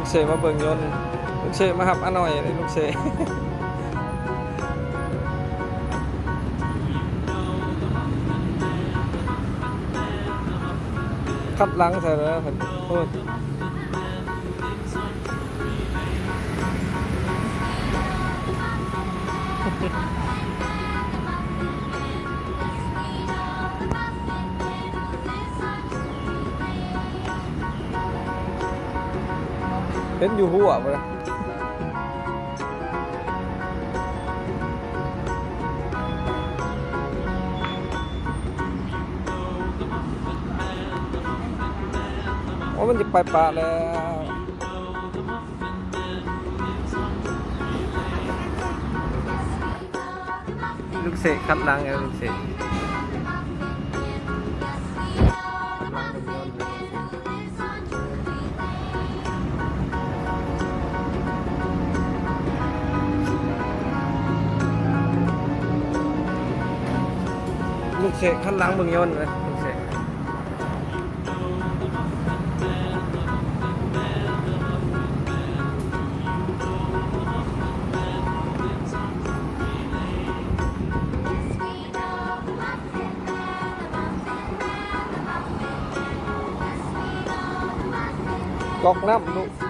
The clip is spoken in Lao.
ລູກເສມາເບິ່ງຍົນ ລູກເສມາຮັບອາໜ້ອຍເດ້ ລູກເສ ຄັດຫຼັງໃສ່ແລ້ວ ໂອ້ຍ. ເຫັນຢູ່ຫົວພຸ້ນລະ ໂອ້ ມັນຈະໄປປະແລ້ວ. ລູກເສກຄັດຫຼັງເອີ ລູກເສກ ລູກເສກຄັດຫຼັງເບິ່ງຍົນເວີຍ ລູກເສກ. ກອກນ້ຳລູກ